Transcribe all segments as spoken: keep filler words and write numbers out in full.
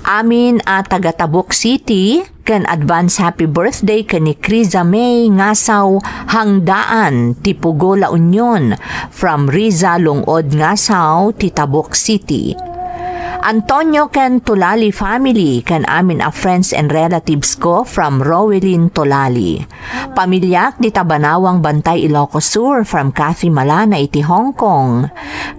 amin a taga Tabuk City, ken advance happy birthday ken ni Criza May Ngasaw Hangdaan ti Pugo, La Union, from Riza Lungod Ngasaw ti Tabuk City. Antonio ken Tulali family ken amin a friends and relatives ko from Roelin Tulali. Pamiliak dita Banawang Bantay, Ilocos Sur, from Kathy Malana iti Hong Kong.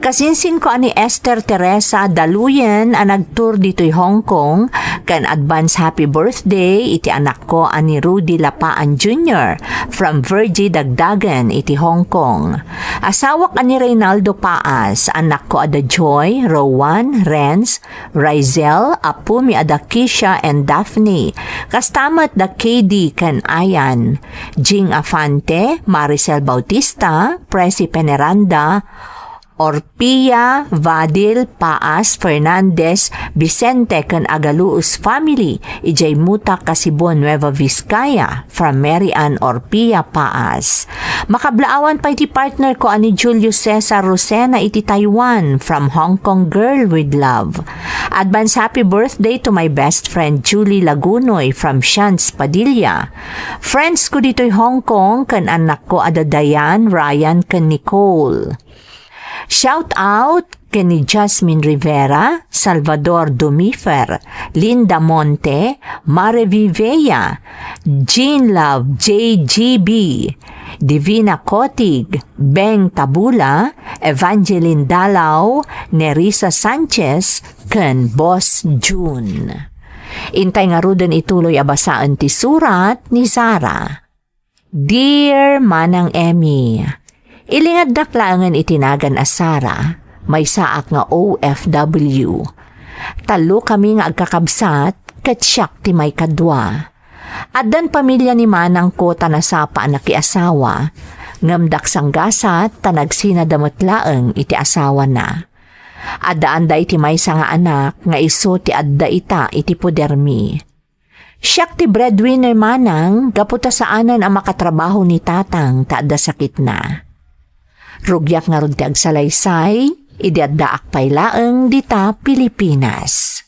Kasinsin ko a ni Esther Teresa Daluyen a nagtour ditoy Hong Kong, ken advance happy birthday iti anakko a ni Rudy Lapaan Junior from Virgie Dagdagan iti Hong Kong. Asawak a ni Reynaldo Paas, anakko a da Joy, Rowan, Renz, Raizel, appomi a da Kisha and Daphne. Kasta met da K D ken Ayan. Jing Afante, Maricel Bautista, Presi Peneranda, Orpia, Vadil, Paas, Fernandez, Vicente, ken Agaluos family, idiay Mutak, Kasibo, Nueva Vizcaya, from Mary Ann Orpia, Paas. Makablaawan pay ti partner ko a ni Julio Cesar Rosena iti Taiwan, from Hong Kong girl with love. Advance happy birthday to my best friend Julie Lagunoy from Shans Padilla. Friends ko ditoy Hong Kong ken anakko a da Diane, Ryan, ken Nicole. Shout out ken ni Jasmine Rivera, Salvador Dumifer, Linda Monte, Mare Vivea, Jean Love, J G B, Divina Kotig, Beng Tabula, Evangeline Dalaw, Nerissa Sanchez, ken Boss June. Intay ngaruden ituloy a basaen ti surat ni Sara. Dear Manang Emmy, ilingaddak laengen iti nagan a Sara, maysaak nga O F W. Tallo kami nga agkakabsat, ket siak ti maikadua. Addan pamilia ni manangko ta nasapa a nakiasawa, ngem daksanggasat ta nagsinada met laeng iti asawana. Addaanda iti maysa nga anak nga isu ti adda ita iti podermi. Siak ti breadwinner manang gapu ta saanen a makatrabaho ni tatang ta adda sakitna. Rugiak ngarud ti agsalaysay, idi addaak pay laeng dita Pilipinas.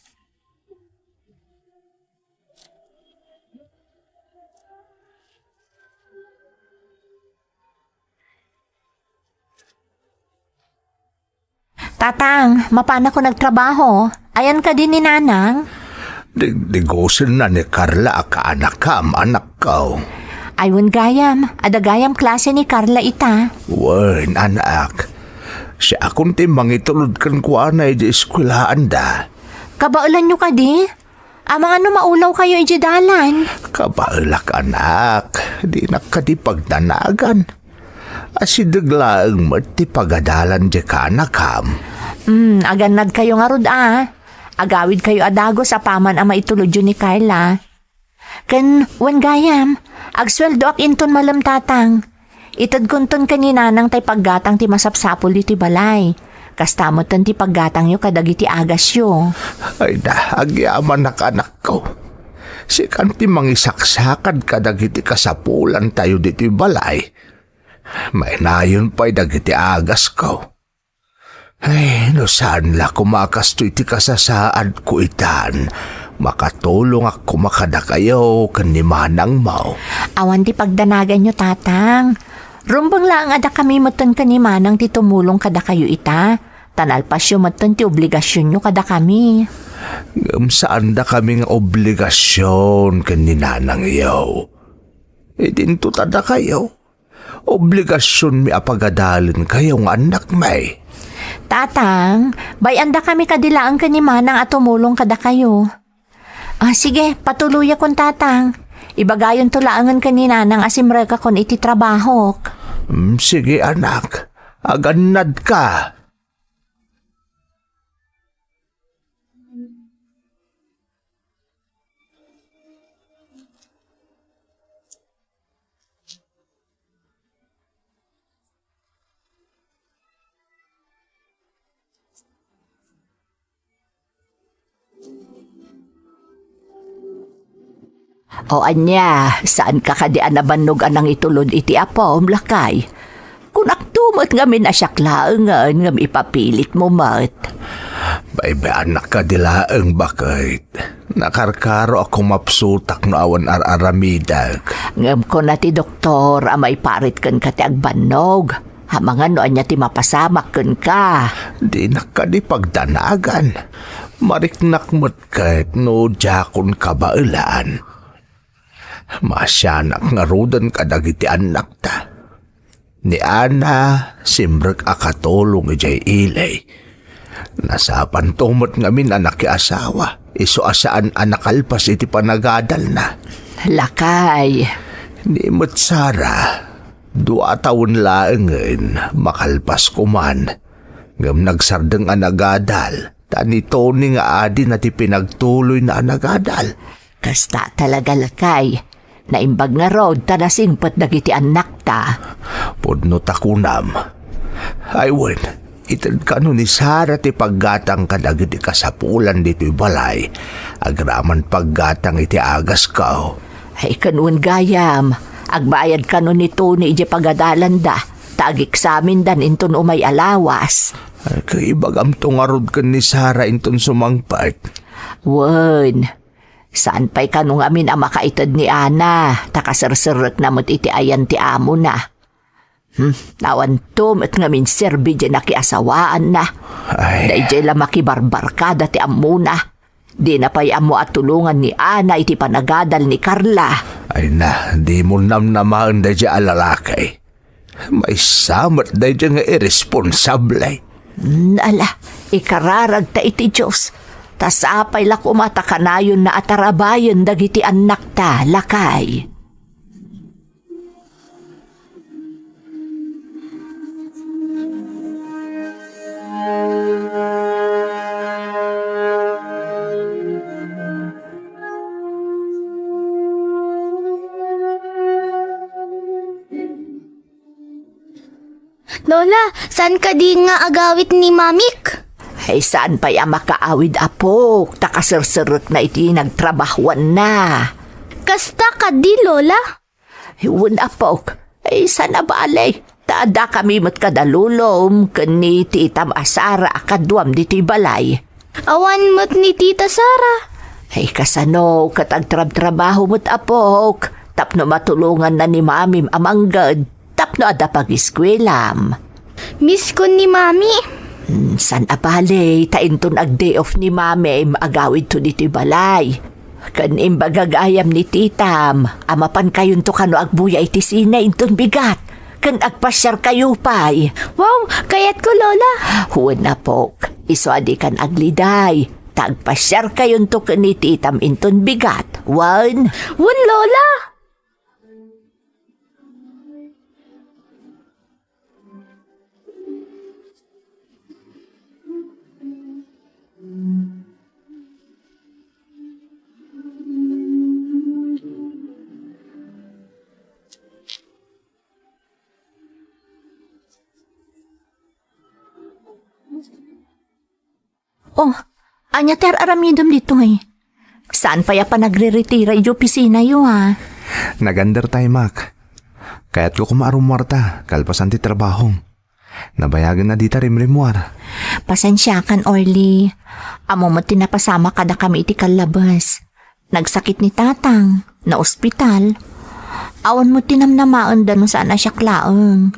Tatang, mapanakon agtrabaho. Ayan kadi ni Nanang? Digdigosenna ni Carla a kaanakam, anakko. Ay, wen gayam. Adda gayam klase ni Carla ita. Wen, anak. Siakon ti mangitulod kenkuana idiay eskuelaanda. Kabaelanyo kadi? Amangan no maulawkayo idiay dalan. Kabaelak, anak. Dinak kadi pagdanagan. Asideg laeng met ti pagadalan diay kaanakam. Hmm, agannadkayo ngarud a. Agawidkayo a dagus apaman a maitulodyo ni Carla. Ken, wen gayam, agsueldoak inton malem, tatang. Itedkonton ken ni Nanang tay paggatang ti masapsapulyo iti balay. Kasta metten ti paggatangyo kadagiti agasyo. Ay da, agyamanak, anakko. Sikan ti mangisaksakad kadagiti kasapulantayo ditoy balay. Mainayon pay dagiti agasko. Ay, no saan la koma a kastoy ti kasasaadko itan, makatulongak koma kadakayo ken ni manangmo. Awan ti pagdanaganyo, tatang. Rumbeng laeng a dakami metten ken ni manang ti tumulong kadakayo ita, ta nalpasyo metten ti obligasionyo kadakami. Ngem saan dakami nga obligasion ken ni nanangyo. Idinto ta dakayo. Obligasionmi a pagadalenkayo nga annakmi. Tatang, bay-andakami kadi laeng ken ni Manang a tumulong kadakayo. Ah, sige, patuloyakon, Tatang. Ibagayonto laengen ken ni Nanang a simrekakon iti trabahok. Mm, sige, anak. Agannadka. O ania, saanka kadi a nabannog a nangitulod iti apom, lakay? Kunakto met ngamin a siak laengen ngem ipapilitmo met. Paibayanak kadi laeng, baket. Nakarkaro a kumapsutak no awan ar-aramidek. Ngem kuna ti doktor a maiparit kenka ti agbannog. Amangan no ania ti mapasamak kenka. Dinak kadi pagdanagan. Mariknak met ket no diakon kabaelan. Maasianak ngaruden kadagiti annakta. Ni Ana, simrek a katulong idiay ili. Nasapanto met ngamin a nakiasawa, isu a saan a nakalpas iti panagadalna. Lakay. Ni met Sara, dua a tawen laengen, makalpasko man. Ngem nagsardeng a nagadal, ta ni Tony nga adina ti pinagtuloyna a nagadal. Kasta talaga, lakay. Naimbag ngarud ta nasingpet dagiti annakta. Pudno ta kunam. Ay wen, ited kano ni Sara ti paggatang kadagiti kasapulan ditoy balay, agraman paggatang iti agasko. Ay, ken wen gayam, agbayad kano ni Tony idiay pagadalanda, ta ageksamindan inton umay a lawas. Ay, kaibagamto ngarud ken ni Sara inton sumangpet. Wen, saan pay kano ngamin a makaited ni Ana, ta kaserserekna met iti ayan ti amona. Hmm, awanto met ngamin serbi diay nakiasawaanna. Ay. Daydiay la makibarbarkada ti ammona. Dina pay ammo a tulongan ni Ana iti panagadal ni Carla. Ay na, dimo namnamaen daydiay a lalaki. Maysa met daydiay nga irresponsable. Ala, ikararagta iti Dios. Ta sapay la koma ta kanayonna a tarabayen dagiti annakta, lakay. Lola, saan kadi nga agawid ni Mamik? Ay, saan pay a makaawid, apok, ta kaserserekna iti nagtrabahuanna. Kasta kadi, Lola? Wen, apok. Ay, saan a bale. Ta addakami met kada lolom ken ni titam a Sara a kaduam ditoy balay. Awan met ni Tita Sara. Ay, kasano ket agtrabtrabaho met, apok, tapno matulonganna ni mamim a mangged tapno adda pagiskuelam. Miskon ni Mami. Hmm, saan a bale, ta inton ag-day off ni mamim, agawidto ditoy balay. Ken imbaga gayam ni titam a mapankayonto kano agbuya iti sine inton bigat, ken agpasiarkayo pay. Wow, kayatko, Lola! Wen, apok, isu a dikan agliday, ta agpasiarkayonto ken ni titam inton bigat. Wen? Wen, Lola! Oh, ania ti ar-aramidem ditoy? Saan pay a panagriritira iti opisinayo, a? Nag-undertime-ak. Kayatko koma a rummuarta, kalpasan ti trabahom. Nabayagen a dita rimrimmuar. Pasensiakan, Orly. Ammo met ti napasamak kadakami iti kallabes. Nagsakit ni Tatang, naospital. Awan met ti namnamaenda no saan a siak laeng.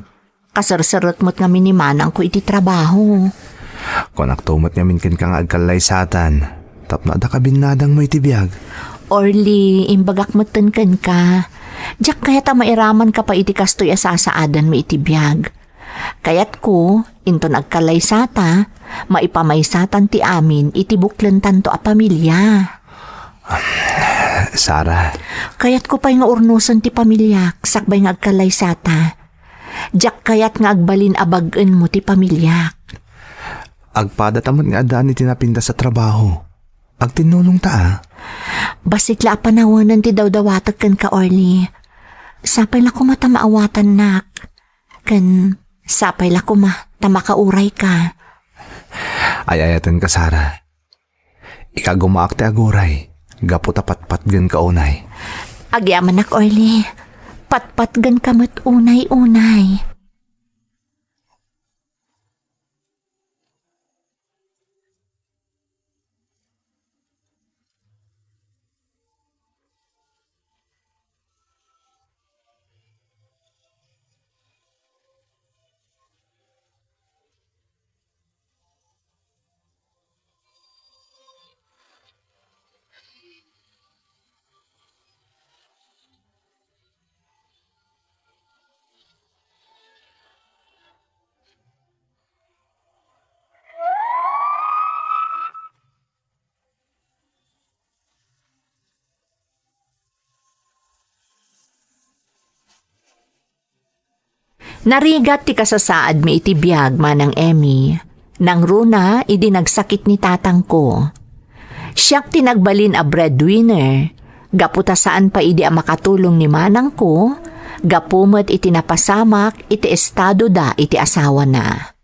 Kaserserek met ngamin ni manangko iti trabaho. Kunak to met ngamin kenka nga agkallaysatan tapno adda kabinnadangmo iti biag. Orly, imbagak metten kenka, diak kayat a mairamanka pay iti kastoy a sasaadanmi iti biag. Kayatko, inton agkallaysata, maipamaysatan ti amin iti buklentanto a pamilia. Sara. Kayatko pay nga urnosen ti pamiliak sakbay nga agkallaysata. Diak kayat nga agbalin a bag-enmo ti pamiliak. Agpadata met nga addaan iti napintas a trabaho. Agtinnulongta, a. Bassit la a panawenen ti dawdawatek kenka, Orly. Sapay la koma ta maawatannak. Ken sapay la koma ta makaurayka. Ay-ayatenka, Sara. Ikagumaak ti aguray, gapu ta patpatgenka unay. Agyamanak, Orly. Patpatgenka met unay-unay. Narigat ti kasasaadmi iti biag, Manang Emmy. Nangruna idi nagsakit ni tatangko. Siak ti nagbalin a breadwinner. Gapu ta saan pay idi a makatulong ni manangko, gapu met iti napasamak iti estadoda iti asawana.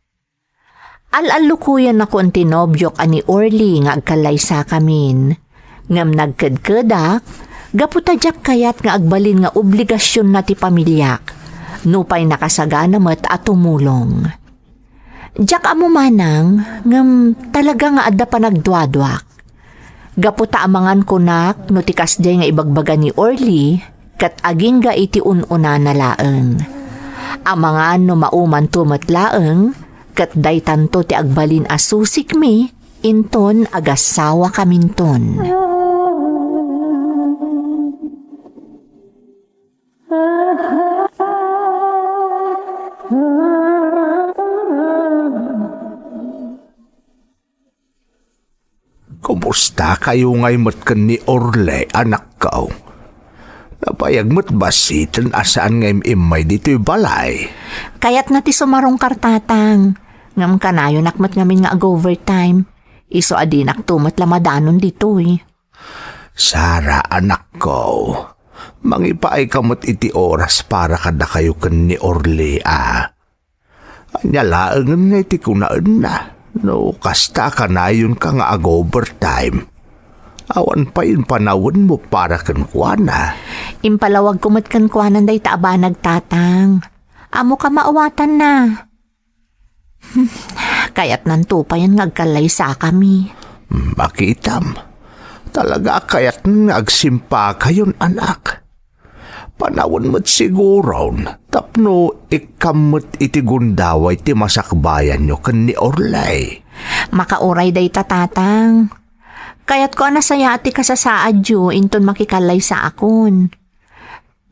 Al-allukuyennakon ti nobiok a ni Orly nga agkallaysakamin. Ngem nagkedkedak, gapu ta diak kayat nga agbalin nga obligasionna ti pamiliak, nupay nakasagana met a tumulong. Diak ammo manang, ngem talaga nga adda panagduaduak. Gapu ta amangan kunak no ti kasdiay nga ibagbaga ni Orly, ket agingga iti un-unana laeng. Amangan no maumanto met laeng, ket daytanto ti agbalin a susikmi inton agassawakaminton. Kumusta kayo ngay met ken ni Orly, anakko? Nabayag met basiten a saan nga im-immay ditoy balay. Kayatna ti sumarungkar, tatang. Ngem kanayonak met ngamin nga ag-overtime. Isu a dinakto met la madanon ditoy. Sara, anakko, mangipaay ka met iti oras para kadakayo ken ni Orly a. Ania laengen nga iti kunaenna, no kasta a kanayonka nga ag-overtime? Awan pay impanawenmo para kenkuana. Impalawagko met kenkuana dayta a banag, tatang. Ammoka maawatanna. Hmm, kayatnanto payen nga agkallaysakami. Hmm, makitam. Talaga a kayatna nga agsimpakayon, anak. Panawen met siguron tapno ikkam met iti gundaway ti masakbayanyo ken ni Orly. Makauray dayta, tatang. Kayatko a nasayaat ti kasasaadyo inton makikallaysakon.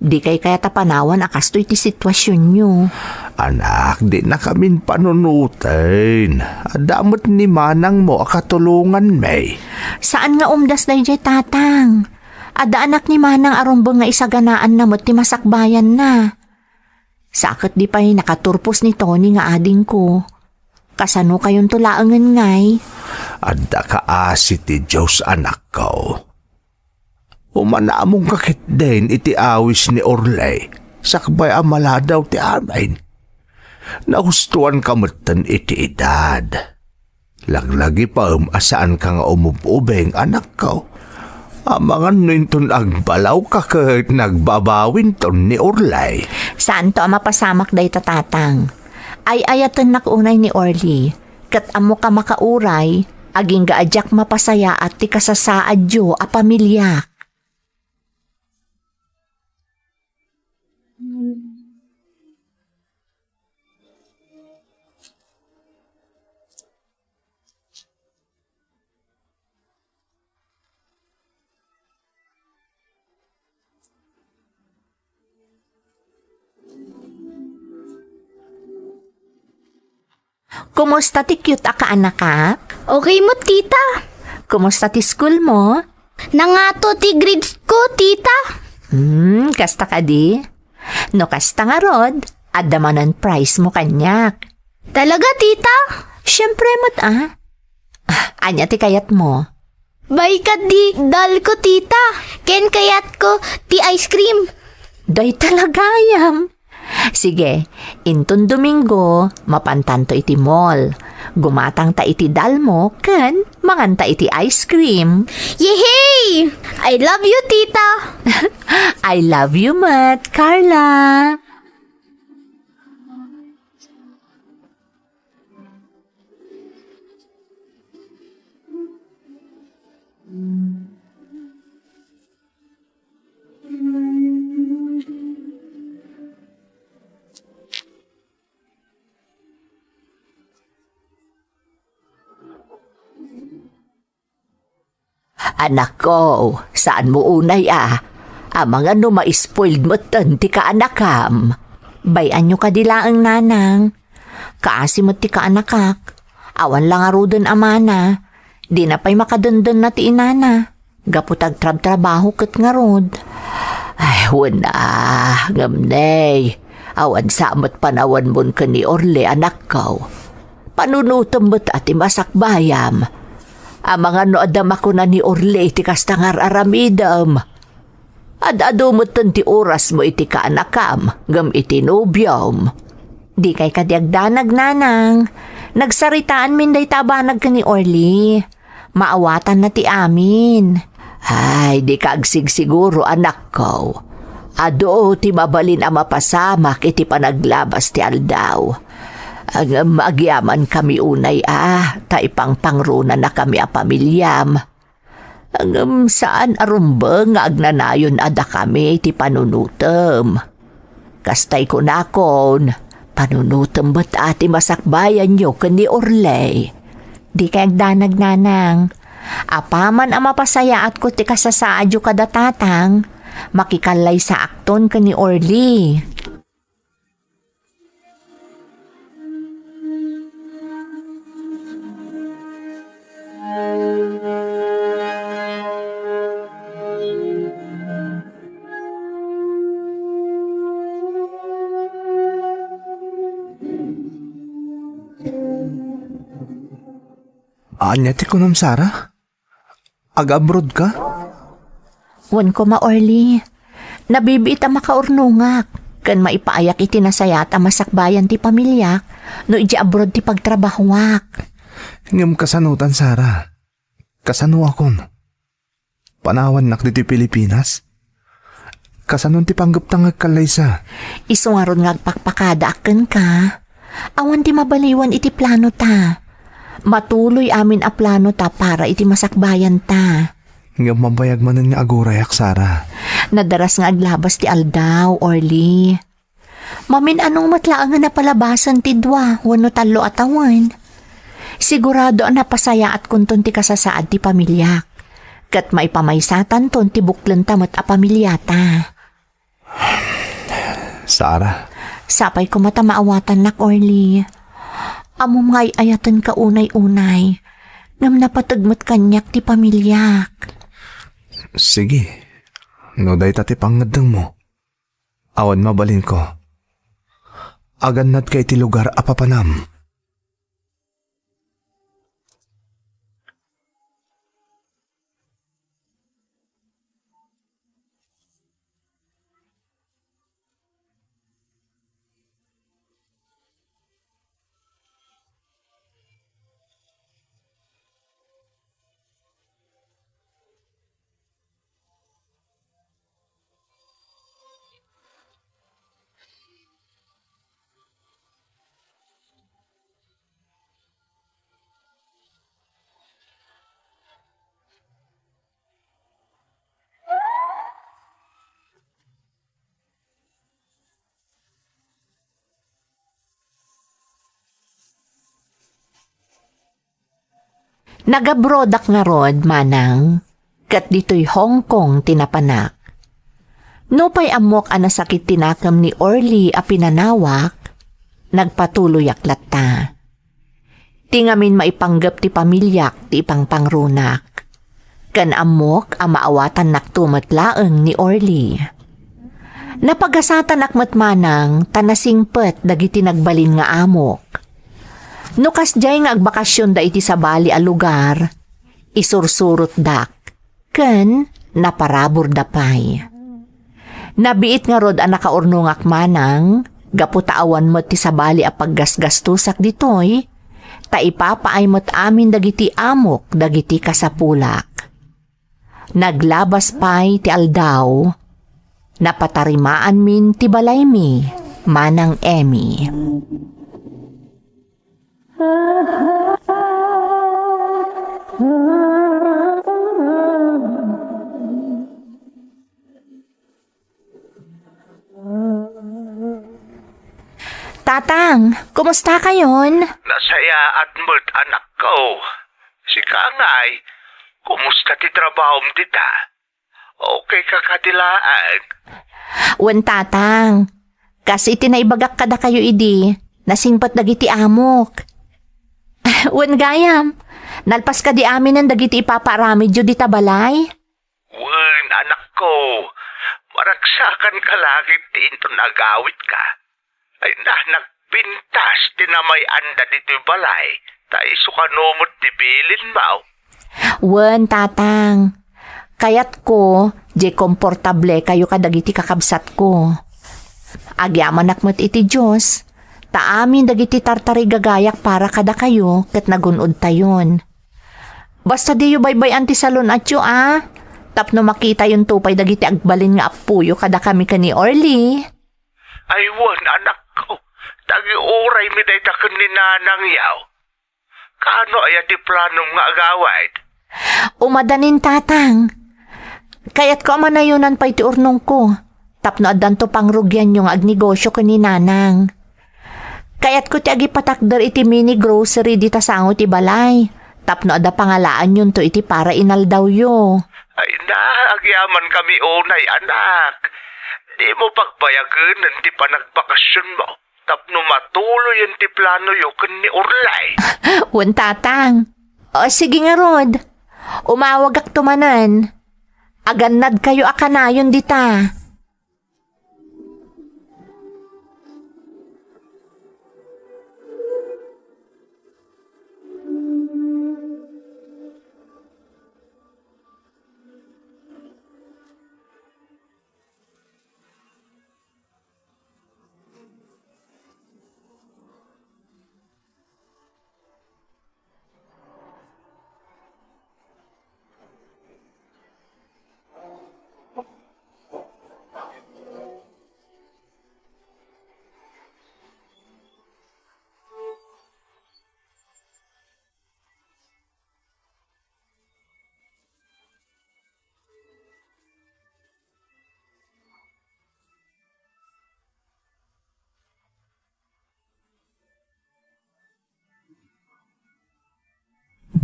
Dikay kayat a panawan a kastoy ti situasionyo. Anak, dinakamin panunoten. Adda met ni manangmo a katulonganmi. Saan nga umdas daydiay, tatang. Adda anak ni manang a rumbeng nga isaganaanna met ti masakbayanna. Sa ket di pay nakaturpos ni Tony nga adingko. Kasano kayonto laengen ngay? Adda kaasi ti Dios, anakko. Umanaamongka ketdin iti awis ni Orly, sakbay a maladaw ti amin. Nahustoanka metten iti edad. Laglagipem a saanka nga umub-ubing, anakko. Amangan no inton agbalawka ket nagbabawinton ni Orly. Saanto a mapasamak dayta, tatang. Ay-ayatennak unay ni Orly. Ket ammoka makauray, agingga a diak mapasayaat ti kasasaadyo a pamiliak. Kumusta ti cute a kaanakak? Okay mo, tita. Kumusta ti school mo? Nangato ti grades ko, tita. Hmm, kasta kadi? No kasta ngarud, adda manen prize mo kaniak. Talaga, tita? Siyempre met, ah. Ah, ania ti kayat mo? Bay kadi doll ko, tita. Ken kayat ko ti ice cream. Dayta la gayam. Sige, inton Domingo, mapantanto iti mall. Gumatangta iti doll mo ken manganta iti ice cream. Yehey! I love you, tita. I love you met, Carla. Anakko, saan mo unay a? Amangan no ma-spoiled metten ti kaanakam. Bay-anyo kadi laeng, nanang. Kaasi met ti kaanakak. Awan la ngaruden a mana. Dina pay makadendenna ti inana. Gapu ta agtrabtrabaho ket ngarud. Ay, wen a, ngem nay, Awan sa met panawanmon ken ni Orly, anakko. Panunotem met a ti masakbayam. Amangan no adda makuna ni Orly iti kasta nga ar-aramidem. Ad-adu metten ti orasmo iti kaanakam ngem iti nobiom. Dikay kadi agdanag, nanang. Nagsaritaanmin dayta a banag ken ni Orly. Maawatanna ti amin. Ay, dika agsigsiguro, anakko. Adu ti mabalin a mapasamak iti panaglabas ti aldaw. Ngem agyamankami unay a, ta ipangpangrunanakami a pamiliam. Ngem saan a rumbeng nga agnanayon a dakami ti panunotem. Kastay kunakon, panunotem met a ti masakbayanyo ken ni Orly. Dikay agdanag, nanang. Apaman a mapasayaatko ti kasasaadyo kada tatang, makikallaysaakton ken ni Orly. Ania ti kunam, Sara? Aga-abroad ka? Wen koma, Orly. Nabibiit a makaurnongak, ken maipaayak iti nasayaat a masakbayan ti pamiliak no idiay abroad ti pagtrabahoak. Ngem kasanotan, Sara? Kasanoakon? Panawannak ditoy Pilipinas? Kasanon ti panggepta nga agkallaysa? Isu ngarud nga agpakpakadaak kenka. Awan ti mabaliwan iti planota. Matuloy amin a planota para iti masakbayanta. Ngem mabayag manen nga agurayak, Sara. Nadaras nga aglabas ti aldaw, Orly. Mamin-anong met laeng a napalabasan ti dua wenno tallo a tawen. Sigurado a napasayaatkonton ti kasasaad ti pamiliak, ket maipamaysatanton ti buklenta met a pamiliata. Sara. Sapay koma ta maawatannak, Orly. Ammom nga ay-ayatenka unay-unay, ngem napateg met kaniak ti pamiliak. Sige, no dayta ti pangngeddengmo. Awan mabalinko. Agannadka iti lugar a papanam. Nagabrodak ngarud, Manang, ket ditoy Hong Kong ti napanak. Nupay ammok a nasakit ti nakem ni Orly a pinanawak, nagpatuloyak latta. Ti ngamin maipanggep ti pamiliak ti ipangpangrunak. Ken ammok a maawatannakto met laeng ni Orly. Napagasatanak met, Manang, ta nasingpet dagiti nagbalin nga amok. No kasdiay nga agbakasionda iti sabali a lugar, isursurotdak ken naparaburda pay. Nabiit ngarud a nakaurnongak, Manang, gapu ta awan met ti sabali a paggasgastosak ditoy, ta ipapaay met amin dagiti amok dagiti kasapulak. Naglabas pay ti aldaw, napatarimaanmin ti balaymi, Manang Emmy. Tatang, kumusta kayon? Nasayaat met, anakko. Sika ngay, kumusta ti trabahom dita? Okay ka kadi laeng? Wen, Tatang. Kas iti naibagak kadakayo idi, nasingpet dagiti amok. Wen gayam, nalpas kadi aminen dagiti ipapaaramidyo dita balay? Wen, anakko, maragsakan ka la ket ti inton agawidka. Ay na, nagpintas ti namay-anda ditoy balay, ta isu kano met ti bilinmo. Wen, Tatang. Kayatko, diay komportablekayo kadagiti kakabsatko. Agyamanak met iti Dios, ta amin dagiti tartarigagayak para kadakayo ket nagun-odtayon. Basta diyo baybay-an ti salun-atyo, a, tapno makitayonto pay dagiti agbalin nga appoyo kadakami ken ni Orly. Ay wen, anakko, ta agiuraymi dayta ken ni nanangyo. Kaano aya ti planom nga agawid? Umadanin, Tatang. Kayatko a manayonan pay ti urnongko, tapno addanto pangrugianyo nga agnegosio ken ni Nanang. Kayatko ti agipatakder iti mini grocery dita sango ti balay, tapno adda pangalaanyonto iti para inaldawyo. Ay na, agyamankami unay, anak. Dimo pagbayagenen ti panagbakasionmo tapno matuloyen ti planoyo ken ni Orly. Wen, Tatang. O, sige ngarud. Umawagakto manen. Agannadkayo a kanayon dita.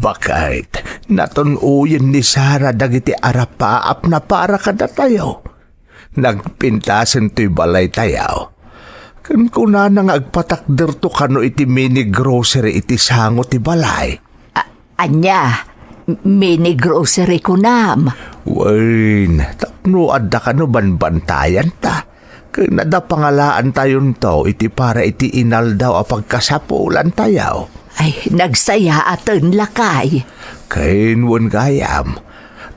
Baket, natun-oyen ni Sara dagiti arapaapna para kadatayo. Nagpintasen toy balaytayo. Ken kunana nga agpatakderto kano iti mini grocery iti sango ti balay. A-, ania? Mini grocery kunam? Wen, tapno adda kano banbantayanta. Ken adda pangalaantayonto iti para iti inaldaw a pagkasapulantayo. Ay, nagsayaaten, lakay. Ken wen gayam,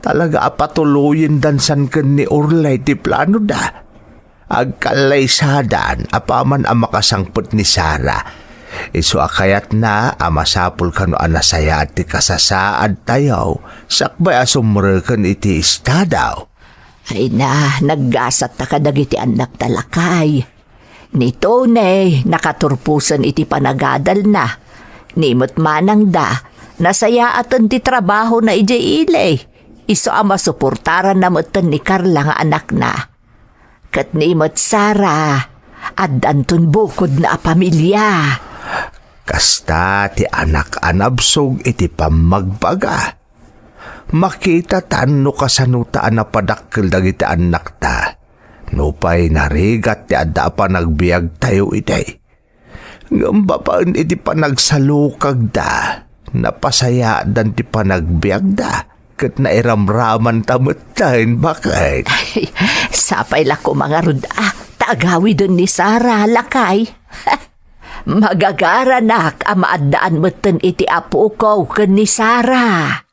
talaga a patuloyendan san ken ni Orly ti planoda. Agkallaysadan apaman a makasangpet ni Sara. Isu a kayatna a masapul kano a nasayaat ti kasasaadtayo sakbay a sumreken iti estado. Ay na, naggasatta kadagiti annakta, lakay. Ni Tony, nakaturposen iti panagadalna. Ni met manangda, nasayaaten ti trabahona idiay ili. Isu a masuportaranna metten ni Carla nga anakna. Ket ni met Sara, addanton bukodna a pamilia. Kasta ti anak a nabsog iti pammagbaga. Makitatan no kasanota a napadakkel dagiti annakta. Nupay narigat ti adda a panagbiagtayo idi. Ngem babaen iti panagsalukagda, napasayaadan ti panagbiagda, ket nairamramanta metten, baket. Ay, sapay la koma ngarud a, ta agawiden ni Sara, lakay. Magagaranak a maaddaan metten iti apoko ken ni Sara.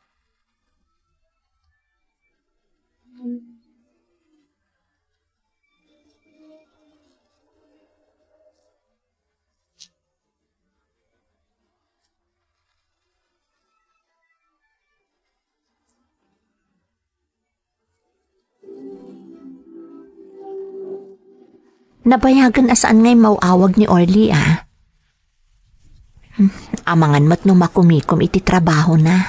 Nabayagen a saan nga immaw-awag ni Orly, a. Hmm, amangan met no makumikom iti trabahona.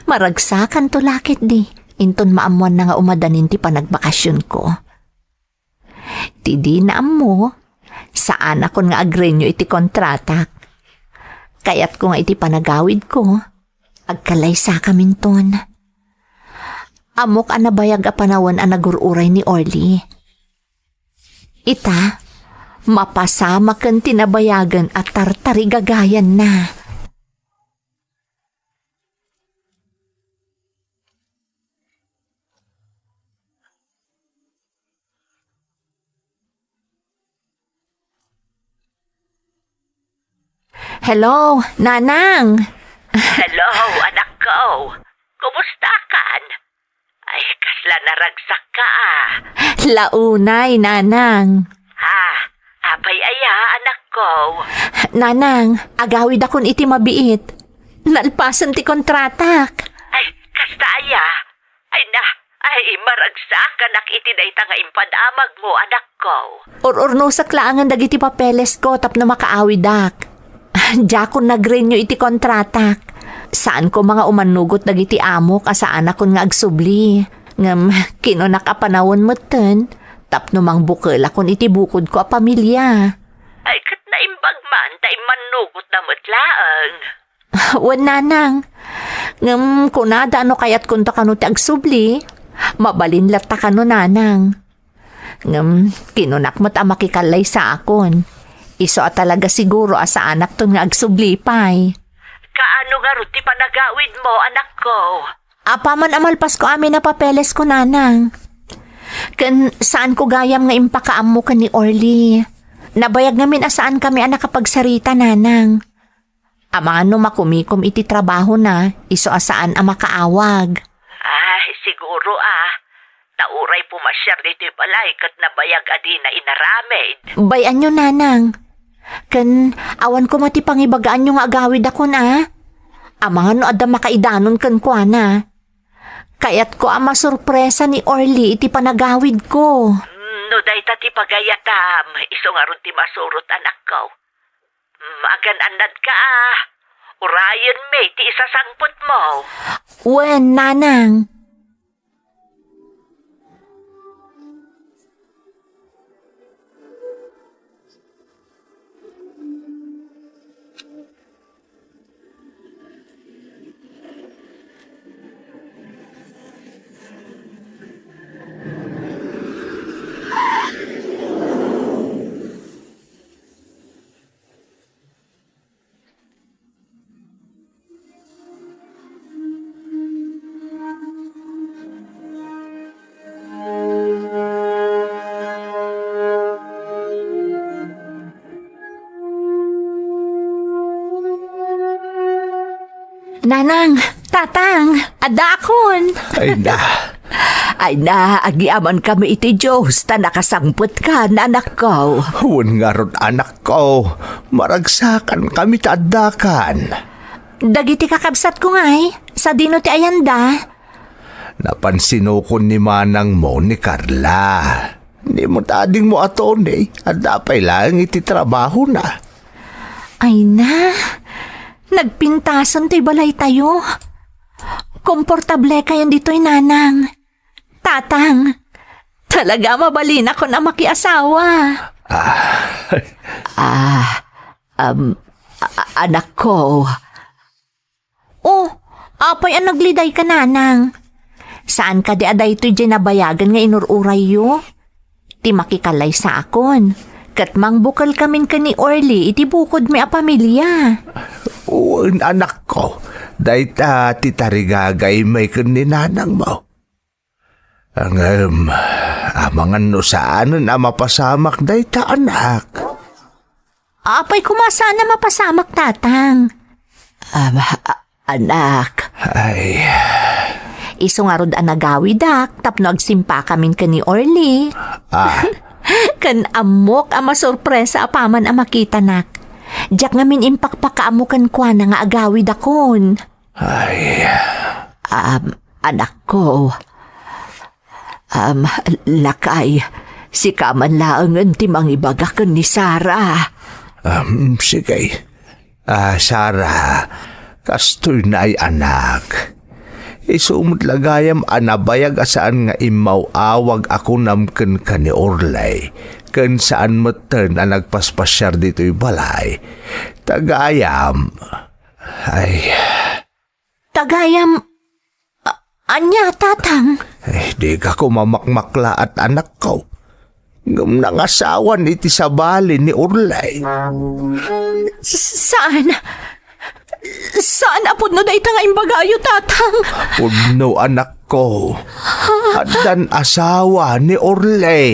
Maragsakanto la ketdi, inton maammoanna nga umadanin ti panagbakasionko. Ti dina ammo, saanakon nga agrenyo iti kontratak. Kayatko nga iti panagawidko, agkalaysakaminton. Ammok a nabayag a panawen a nagur-uray ni Orly. Ita, mapasamaken ti nabayagen a tartarigagayanna. Hello, Nanang! Hello, anakko. Kumusta kan? Ay, kasla naragsak ka, ah. Launay, Nanang. Ah, apay aya, anakko? Nanang, agawidakon iti mabiit. Nalpasen ti kontratak. Ay, kasta aya? Ay na, ay, maragsakanak iti dayta nga impadamagmo, anakko. Ur-urnosek laengen dagiti papelesko tapno makaawidak. Diakon nag-renew iti kontratak. Saanko nga umannugot dagiti amok a saanakon nga agsubli. Ngem kinunak a panawen metten tapno mangbukelakon iti bukodko a pamilia. Ay, ket naimbag man ta immannugotda met laeng. Wen, Nanang. Ngem kunada no kayatkonto kano ti agsubli, mabalin latta kano, Nanang. Ngem kinunak met a makikallaysakon. Isu a talaga siguro a saanakton nga agsubli pay. Kaano ngarud ti panagawidmo, anakko? Apaman a malpasko amin a papelesko, Nanang. Ken saanko gayam nga impakaammo ken ni Orly. Nabayag ngamin a saankami a nakapagsarita, Nanang. Amangan no makumikom iti trabahona, isu a saan a makaawag. Ay, siguro, ah. Ta uray pumasiar ditoy balay ket nabayag a dina inaramid. Bay-anyo, Nanang. Ken awan koma ti pangibagaanyo nga agawidakon, a? Amangan no adda makaidanon kenkuana. Kayatko a masurpresa ni Orly iti panagawidko. Mm, no dayta ti pagayatam, isu ngarud ti masurot, anakko. Mm, agan-annadka, a. Urayenmi ti isasangpetmo. Wen, Nanang. Nanang, Tatang, addaakon. Ay na. Ay na, agyamankami iti Dios ta nakasangpetka, anakko. Wen ngarud, anakko, maragsakankami ta addakan. Dagiti kakabsatko ngay, sadino ti ayanda? Napansinokon ni manangmo ni Carla. Ni met adingmo a Tony, adda pay laeng iti trabahona. Ay na, nagpintasen toy balaytayo. Komportablekayon ditoy, Nanang. Tatang, talaga mabalinakon a makiasawa. Ah. Ah, um, a-, a-, anakko. Oh, apay a naglidayka, Nanang? Saan kadi a daytoy diay nabayagen nga inur-urayyo? Ti makikallaysakon, ket mangbukelkamin ken ni Orly iti bukodmi a pamilia. Wen, anakko, dayta ti tarigagaymi ken ni nanangmo. Ngem, amangan no saanen a mapasamak dayta, anak. Apay koma saan a mapasamak, Tatang? Am, a-, anak. Ay. Isu ngarud a nagawidak tapno agsimpakamin ken ni Orly. Ah. Ken ammok a masurpresa apaman a makitanak. Diak ngamin impakpakaammo kenkuana nga agawidakon. Ay. Am, anakko. Am, lakay, sika man laengen ti mangibaga ken ni Sara. Am, sige. Ah, Sara, kastoy nay, anak. Isu met la gayam a nabayag a saan nga immaw-awag a kunam kenka ni Orly, ken saan metten a nagpaspasiar ditoy balay. Ta gayam, ay. Ta gayam, a-, ania, Tatang? Eh, dika koma makmaklaat, anakko. Ngem nangasawan iti sabali ni Orly. S-, saan? Saan a pudno dayta nga imbagayo, Tatang? Pudno, anakko. Addan asawa ni Orly.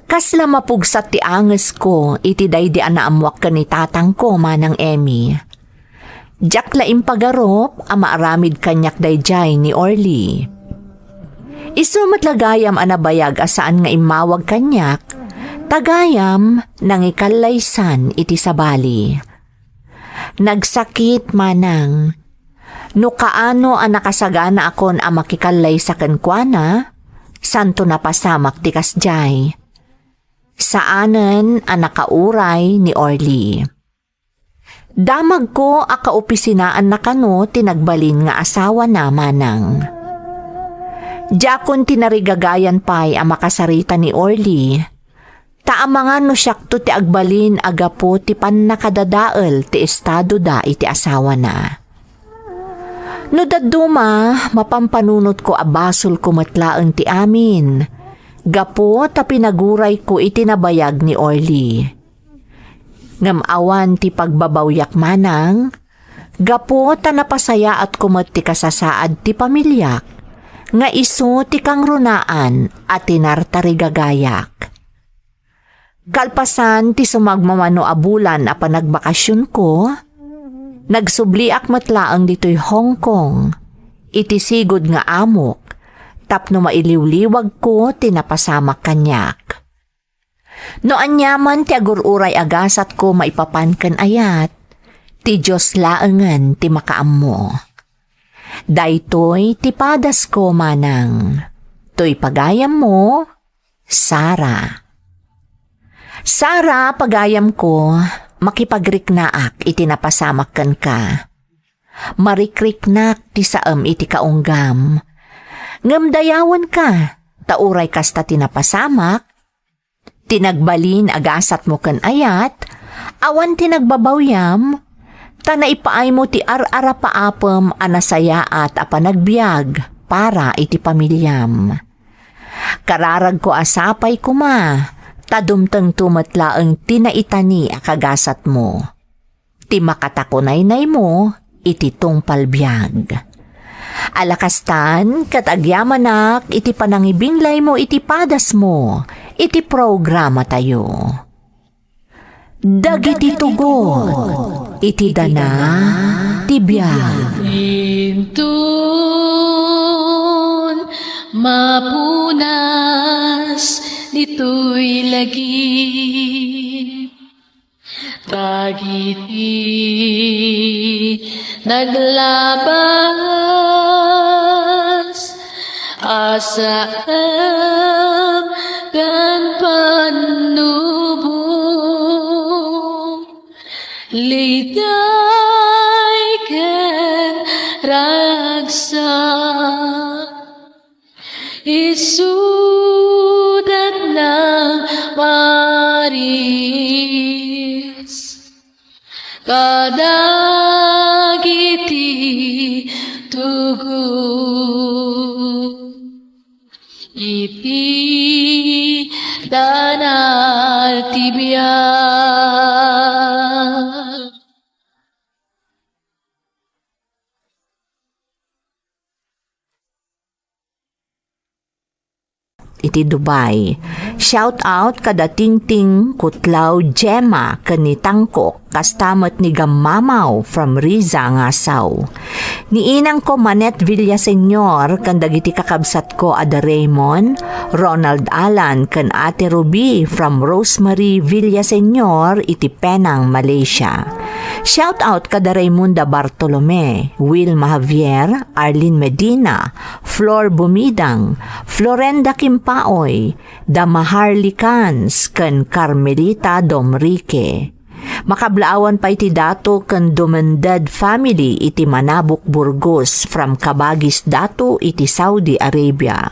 Kasla mapugsat ti angesko iti daydi a naammoak ken ni tatangko, Manang Emmy. Diak la impagarup a maaramid kaniak daydiay ni Orly. Isu met la gayam a nabayag a saan nga immawag kaniak, ta gayam nangikallaysan iti sabali. Nagsakit, Manang. No kaano a nakasaganakon a makikallaysa kenkuana, santo napasamak ti kasdiay. Saanen a nakauray ni Orly. Damagko a kaopisinaanna kano ti nagbalin nga asawana, Manang. Diakon tinarigagayan pay a makasarita ni Orly, ta amangan no siakto ti agbalin a gapu ti pannakadadael ti estadoda iti asawana. No dadduma, mapampanunotko a basolko met laeng ti amin, gapu ta pinagurayko iti nabayag ni Orly. Ngem awan ti pagbabawyak, Manang, gapu ta napasayaatko met ti kasasaad ti pamiliak, nga isu ti kangrunaan a tinartarigagayak. Kalpasan ti sumagmamano a bulan a panagbakasionko, nagsubliak met laeng ditoy Hong Kong, iti sigud nga amok, tapno mailiwliwagko ti napasamak kaniak. No aniaman ti agur-uray a gasatko maipapan ken ayat, ti Dios laengen ti makaammo. Daytoy ti padasko, Manang. Toy pagayammo, Sara. Sara, pagayamko, makipagriknaak iti napasamak kenka. Marikriknak ti saem iti kaunggam. Ngem dayawenka, ta uray kasta ti napasamak, ti nagbalin a gasatmo ken ayat, awan ti nagbabawyam, ta naipaaymo ti ar-arapaapem a nasayaat a panagbiag para iti pamiliam. Kararagko a sapay koma, ta dumtengto met laeng ti naitani a kagasatmo. Ti makatakunaynaymo iti tungpal biag. Ala kastan, ket agyamanak iti panangibinglaymo iti padasmo iti programatayo. Dagiti tugot iti dana ti biag. Inton mapunas ditoy lagip, dagiti naglabas a saem ken pannubong, liday ken ragsak. Isudat nang maris kadagiti tugot iti dana ti biag. Iti Dubai. Shout out kada Tingting, Kutlaw, Gemma, ken ni Tangkok, kasta met ni Gammamaw from Riza, Ngasaw. Ni inangko Manette Villaseñor ken dagiti kakabsatko a da Raymond, Ronald Alan, ken Ate Ruby from Rosemary Villaseñor iti Penang, Malaysia. Shout out kada Raymunda Bartolome, Wilma Javier, Arlene Medina, Flor Bumidang, Florenda Kimpaoy, da Maharly Cans, ken Carmelita Domrique. Makablaawan pay ti Dato ken Dumended family iti Manabuk, Burgos, from Kabagis Dato iti Saudi Arabia.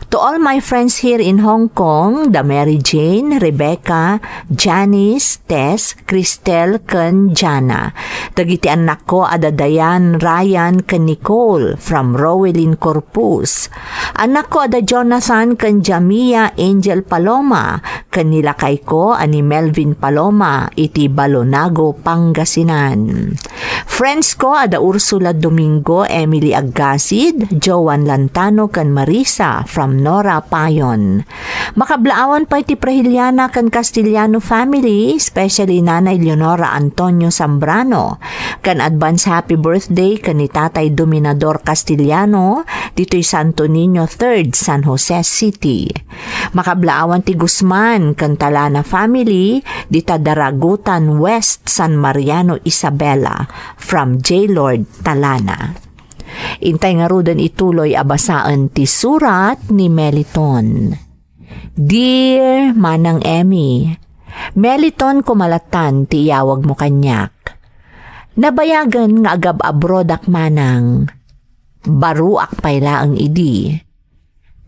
To all my friends here in Hong Kong, da Mary Jane, Rebecca, Janice, Tess, Cristel, ken Jana. Dagiti annakko a da Diane, Ryan, ken Nicole from Rowelyn Corpus. Annakko a da Jonathan ken Jamia Angel Paloma, ken ni lakayko a ni Melvin Paloma iti Balonago, Pangasinan. Friends ko, ada Ursula Domingo, Emily Aggasid, Joan Lantano, ken Marisa from Nora Payon. Makablaawan pay ti Prahiliana ken Castellano family, especially Nanay Leonora Antonio Zambrano. Ken advance happy birthday ken ni Tatay Dominador Castellano, ditoy Santo Niño third, San Jose City. Makablaawan ti Guzman ken Talana family, dita Daragutan West, San Mariano, Isabela, from J Lord Talana. Intay ngaruden ituloy a basaen ti surat ni Meliton. Dear Manang Emmy, Meliton ko malatan ti iyawagmo kaniak. Nabayagen nga agab-abroadak manang. Baroak pay laeng idi.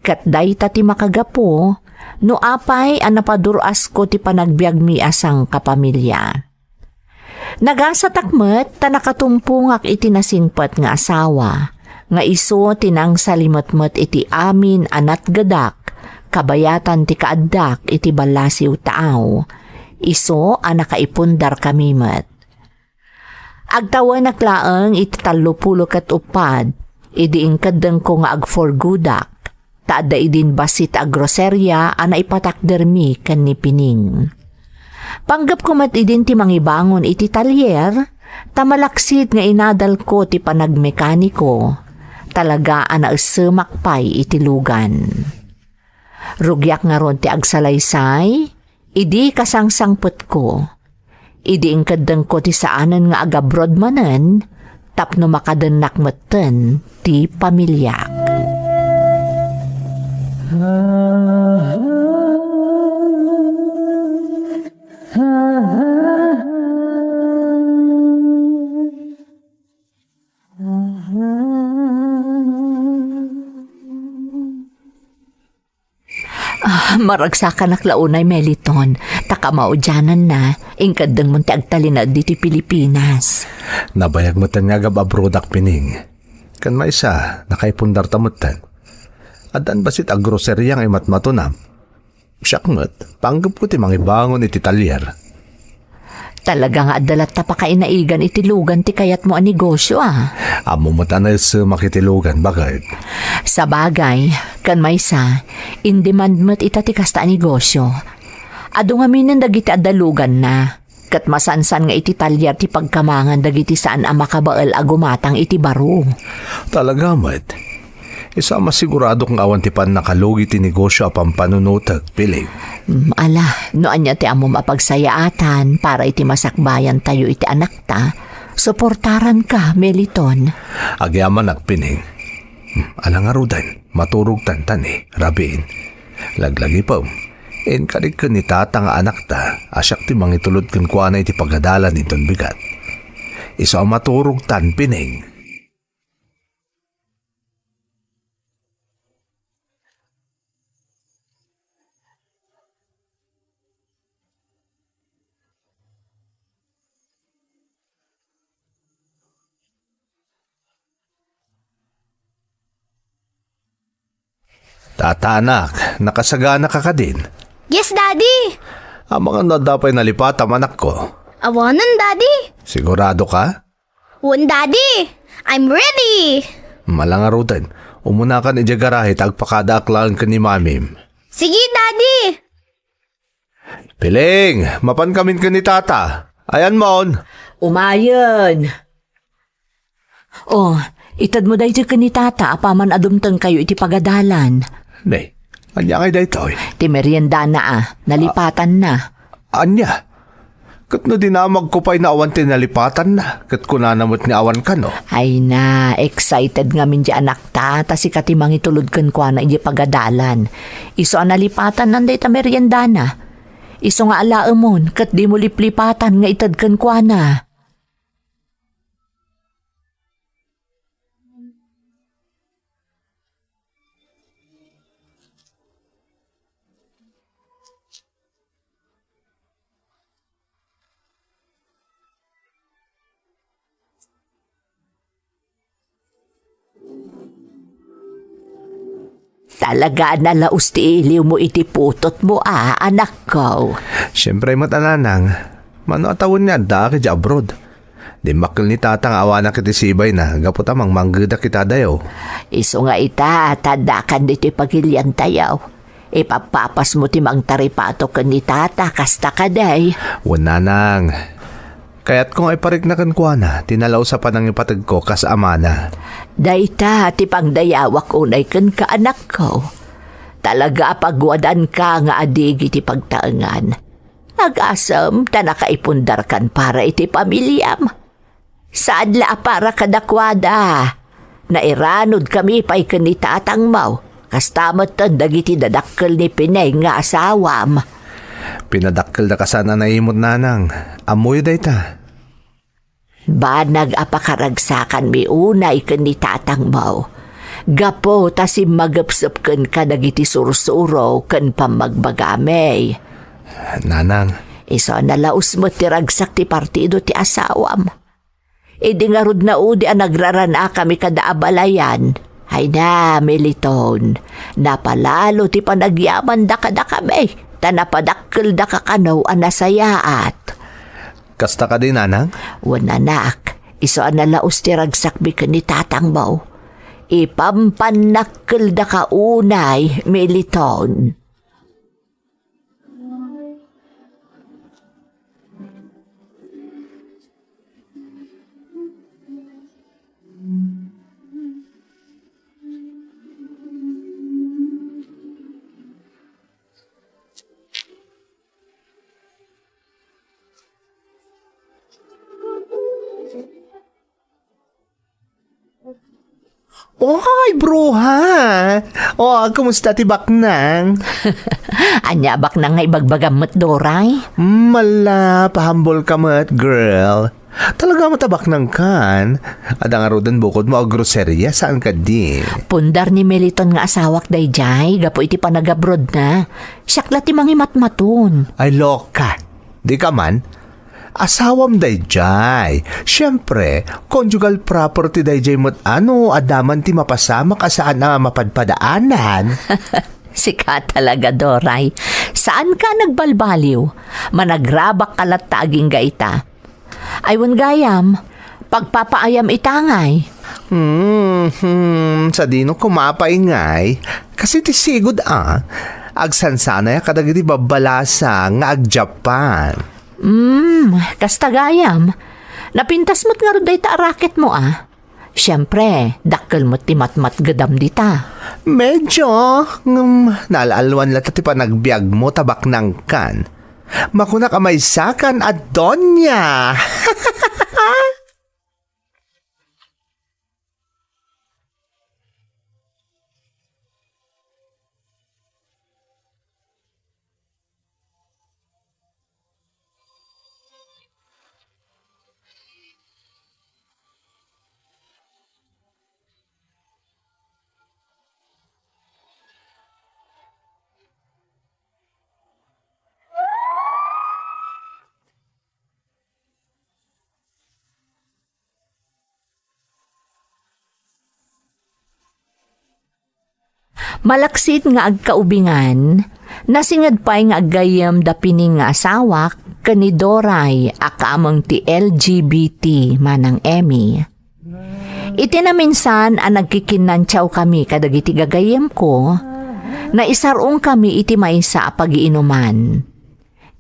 Ket dayta ti makagapu no apay a napadur-asko ti panagbiagmi a sangkapamilya. Nagasatak met ta nakatumpongak iti nasingpet nga asawa, nga isu ti nangsalimetmet iti amin a natgedak, kabayatan ti kaaddak iti ballasiw taaw. Isu a nakaipundarkami met. Agtawenak laeng iti tallopulo ket uppat, idi inkeddengko nga agforgodak, ta adda idin bassit a groseria a naipatakdermi ken ni Pining. Panggepko met idin ti mangibangon iti talyer, ta malaksid nga inadalko ti panagmekaniko, talaga a naessemak pay iti lugan. Rugiak ngarud ti agsalaysay, idi kasangsangpetko. Idi inkeddengko ti saanen nga agabroad manen, tapno makadennak metten ti pamiliak. Ah, maragsakanak la unay, Meliton, ta kamaudiananna, inkeddengmon ti agtalinaed ditoy Pilipinas. Nabayag metten nga agab-abroadak, Pining. Ken maysa, nakaipundarta metten. Addan bassit a groseria nga imatmatonam. Siak met, panggepko ti mangibangon iti talyer. Talaga nga adda latta pakainaigan iti lugan ti kayatmo a negosyo, a. Ammo met a naessemak iti lugan, baket. Sabagay, ken maysa, in demand met ita ti kasta a negosyo. Adu ngaminen dagiti adda luganna, ket masansan nga iti talyer ti pagkamangan dagiti saan a makabael a gumatang iti baro. Talaga met. Isu a masiguradok nga awan ti pannakalugi ti negosyo a pampanunotek, Piling. Mm, ala, no ania ti ammom a pagsayaatan para iti masakbayantayo iti anakta, suportaranka, Meliton. Agyamanak, Piling. Mm, ala ngaruden, maturogtan ta ni, rabiin. Laglagipem, inkarik ken ni tata nga anakta, a siak ti mangitulod kenkuana iti pagadalan inton bigat. Isu a maturogtan, Piling. Tata, anak, nakasaganaka kadin? Yes, Daddy! Amangan no adda pay nalipatam, anakko. Awanen, Daddy. Sigurado ka? Wen, Daddy! I'm ready! Ala ngaruden, umunakan idiay garahe ta agpakadaak laeng ken ni Mamim. Sige, Daddy! Piling, mapankamin ken ni Tata. Ayanmon. Umayen. Oh, itedmo daytoy ken ni Tata apaman a dumtengkayo iti pagadalan. Ne, ania ngay daytoy? Ti meriendana a, nalipatanna. Ania? Ket no dinamagko pay no awan ti nalipatanna, ket kunana met nga awan kano. Ay na, excited ngamin di anakta, ta sika ti mangitulod kenkuana idiay pagadalan. Isu a nalipatanna dayta meriendana. Isu nga alaemon, ket dimo liplipatan nga ited kenkuana. Talaga a nalaus ti iliwmo iti putotmo a, anakko. Siempre met a, nanang. Mano a tawen nga addaak idiay abroad? Dimmakkel ni Tata nga awanak iti sibayna gapu ta mangmanggedak ita dayaw. Isu nga ita, ta addakan ditoy pagiliantayo. Ipappapasmo ti mangtaripato ken ni Tata, kasta kadi? Wen, Nanang. Kayatko nga iparikna kenkuana ti nalaus a panangipategko kas amana. Dayta ti pangdayawak unay kenka, anakko. Talaga a paguadanka nga addigi ti pagtaengan. Agasem ta nakaipundarkan para iti pamiliam. Saan la a para kadakuada. Nairanudkami pay ken ni tatangmo, kasta metten dagiti dadakkel ni Pinay nga asawam. Pinadakkeldaka saan a naimut, Nanang. Ammoyo dayta. Banag a pakaragsakanmi unay ken ni tatangmo. Gapu ta simmagepsep kenka dagiti sursuro ken pammagbagami. Nanang. Isu a nalaus met ti ragsak ti partido ti asawam. Idi ngarud naudi a nagraran-akami kada abalayan, ay na, Militon, napalalo ti panagyamanda kadakami, ta napadakkeldaka kano a nasayaat. Kasta kadi, Nanang? Wen, anak, isu a nalaus ti ragsakmi ken ni tatangmo. Ipampannakkeldaka unay, Militon. Oy, bruha! O, kumusta ti baknang? Ania a baknang nga ibagbagam met, Doray? Mala, pahambol ka met, girl. Talaga met a baknang kan? Adda ngaruden bukodmo a groseria, saan kadi? Pundar ni Meliton nga asawak daydiay gapu iti panagabrodna. Siak la ti mangimatmaton. Ay, loka. Di ka man? Asawam daydiay. Siempre, conjugal property daydiay met, ano, adda man ti mapasamak a saan a mapadpadaanan. Sika talaga, Doray. Saan ka nagbalbaliw? Managrabak ka latta agingga ita. Ay, wen gayam, pagpapaayam ita ngay. Hmm, hmm, sadino koma pay ngay? Kasi ti sigud a, agsansanay kadagiti babbalasa nga agjapan. Hmm, kasta gayam. Napintas met ngarud dayta a racket mo, a. Siempre, dakkel met ti matmatgedam dita. Medyo, ngem, naal-alwan latta ti panagbiagmo ta baknangkan. Makunak a maysakan a donya. Malaksid nga agkaubingan, nasinged pay nga aggayyem da Pining nga asawak ken ni Doray a kaameng ti L G B T, Manang Emmy. Iti naminsan a nagkikinnantiawkami kadagiti gagayyemko, naisar-ongkami iti maysa a pagiinuman.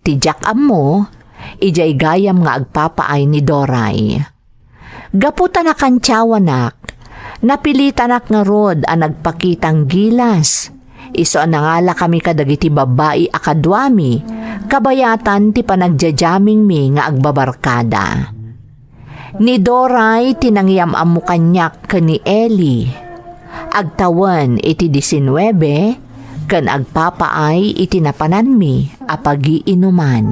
Ti diak ammo, idiay gayam nga agpapaay ni Doray. Gapu ta nakantiawanak, napilitanak ngarud a nagpakitang gilas. Isu a nangalakami kadagiti babbai a kaduami, kabayatan ti panagjajammingmi nga agbabarkada. Ni Doray ti nangyam-ammo kaniak ken ni Eli. Agtawen iti disinnuebe ken agpapaay iti napananmi a pagiinuman.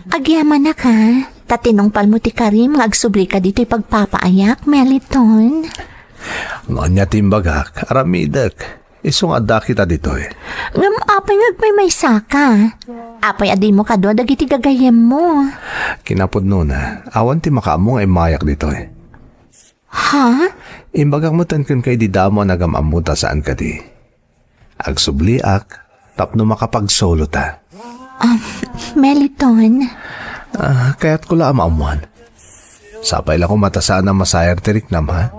Agyamanak, ha? Ta tinungpalmo ti karim nga agsublika ditoy pagpapaayak, Meliton. No ania ti imbagak, aramidek. Isu nga adda kita ditoy. Ngem apay nga agmaymaysaka? Apay a dimo kadua dagiti gagayyemmo? Kinapudnona, awan ti makaammo nga immayak ditoy. Ha? Imbagak metten kenka idi damo a nagam-ammo ta saan kadi. Agsubliak tapno makapagsolo ta. Ah, Meliton. Ah, kayatko la a maammuan. Sapay la koma ta saan a masayar ti riknam, ha?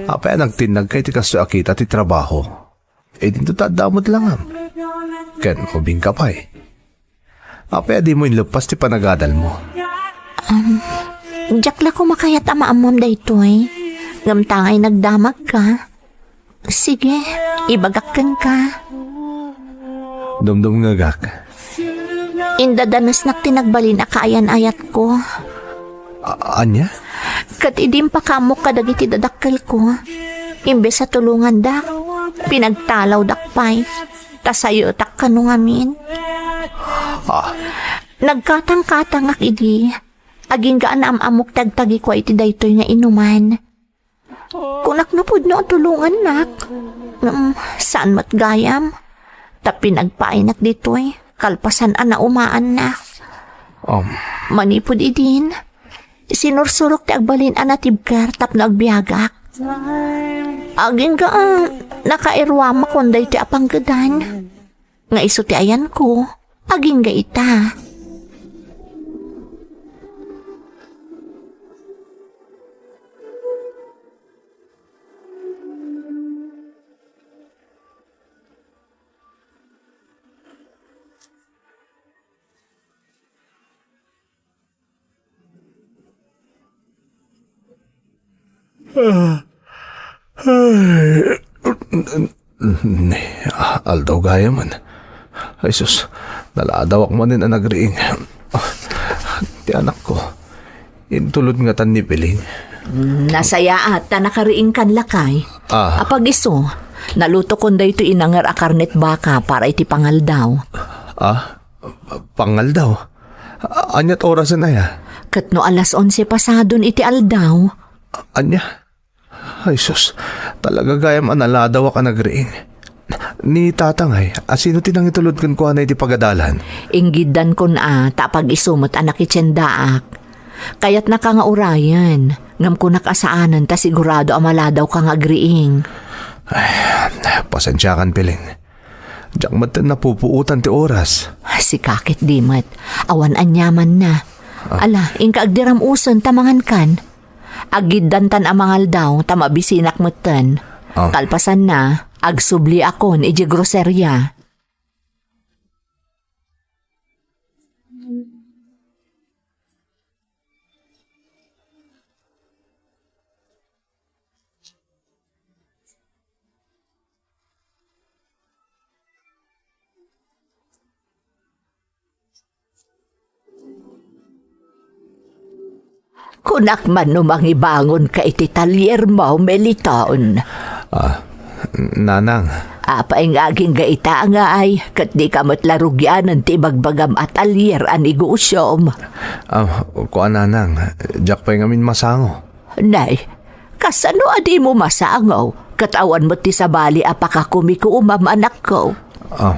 Apay a nagtinnagka iti kastoy a kita ti trabaho? Idinto ta adda met langam. Ken ubingka pay. Apay a dimo inleppas ti panagadalmo? Um, diak la koma kayat a maammuam daytoy. Ngem ta ngay nagdamagka. Sige, ibagak kenka. Dumdumngegak. Indadanesnak ti nagbalin a kaayan-ayatko. A-, ania? Ket idi impakaammok kadagiti dadakkelko, imbes a tulongandak, pinagtalawdak pay, ta sayotak kano ngamin. Ah. Nagkatangkatangak idi, agingga a naam-ammok ti agtagikua iti daytoy nga inuman. Kunak no pudno a tulongannak. Ngem saan met gayam. Ta pinagpaaynak ditoy, kalpasan a naumaannak. Um. Manipud idin, sinursurok ti agbalin a natibker tapno agbiagak. Agingga a nakairuamakon daytoy a panggedan. Nga isu ti ayanko, agingga ita. Ah. Ay. Ni, ah, aldaw gayam man. Ay sus, naladawak manen a nagriing. Ah, ti anakko, intulod ngatan ni Piling. Mm, nasayaat ta nakariingkan, lakay. Ah. Apag-isu, nalutokon daytoy inanger a karnet baka para iti pangaldaw. Ah? Pangaldaw? A-, aniat orasen aya? Ket no alas onse pasadon iti aldaw. A-, ania? Ay sus, talaga gayam a naladawak a nagriing. Ni Tatangay, a sino ti nangitulod kenkuana iti pagadalan? Inggiddankon a, ta apag-isu met a nakitiendaak. Kayatnaka nga urayen, ngem kunak a saanen ta sigurado a maladawka nga agriing. Ay, pasensiakan, Piling. Diak met napupuotan ti oras. Sika ket di met. Awan aniamanna. Ah. Ala, inka agdiram usen ta mangankan. Aggiddantan a mangaldaw ta mabisinak metten. Ah. Kalpasanna, agsubliakon idiay groseria. Kunak man no mangibangonka iti taliermo, Meliton. Ah, Nanang. Apay nga agingga ita ngay, ket dika met la rugianen ti ibagbagam a talier a negosiom? Ah, kua, Nanang, diak pay ngamin masango. Nay, kasano a dimo masango? Ket awan met ti sabali a pakakumikuumam, anakko. Ah,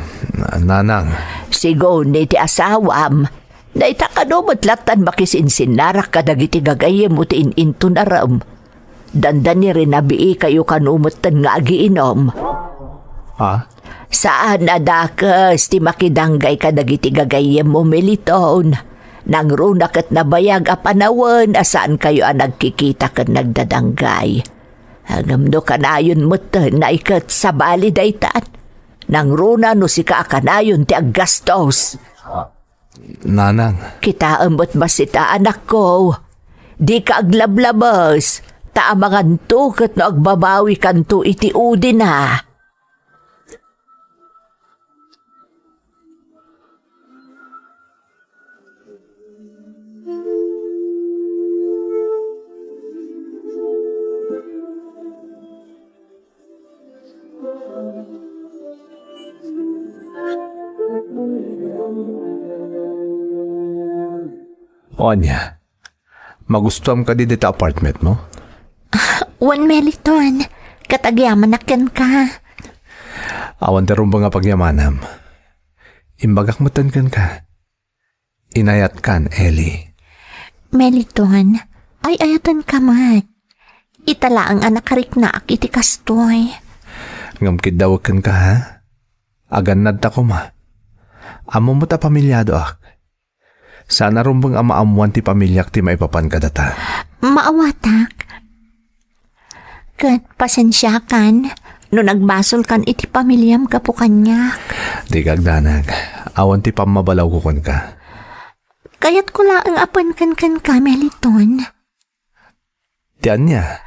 Nanang. Sigun iti asawam, dayta kano met lattan makisinsinnarak kadagiti gagayyemmo ti in-inton arem. Dandani rinabiikayo kano metten nga agiinom. Ha? Saan a dakes ti makidanggay kadagiti gagayyemmo, Meliton. Nangruna ket nabayag a panawen a saankayo a nagkikita ken nagdadanggay. Ngem no kanayon metten, nay, ket sabali daytan. Nangruna no sika a kanayon ti aggastos. Nanang. Kitaem met bassit, anakko. Dika aglablabes, ta amanganto ket no agbabawikanto iti udina. O ania, magustuam kadi dita apartmentmo? Wen, Meliton, ket agyamanak kenka. Awan ti rumbeng a pagyamanam. Imbagak metten kenka. Inayatkan, Eli. Meliton, ay-ayatenka met. Ita laeng a nakariknaak iti kastoy. Ngem kiddawek kenka, ha? Agannadta koma. Ammom met a pamiliadoak. Saan a rumbeng a maammoan ti pamiliak ti maipapan kadata. Maawatak. Ket pasensiakan no nagbasolkan iti pamiliam gapu kaniak. Dika agdanag. Awan ti pammabalawko kenka. Kayatko laeng a penken kenka, Meliton. Ti ania?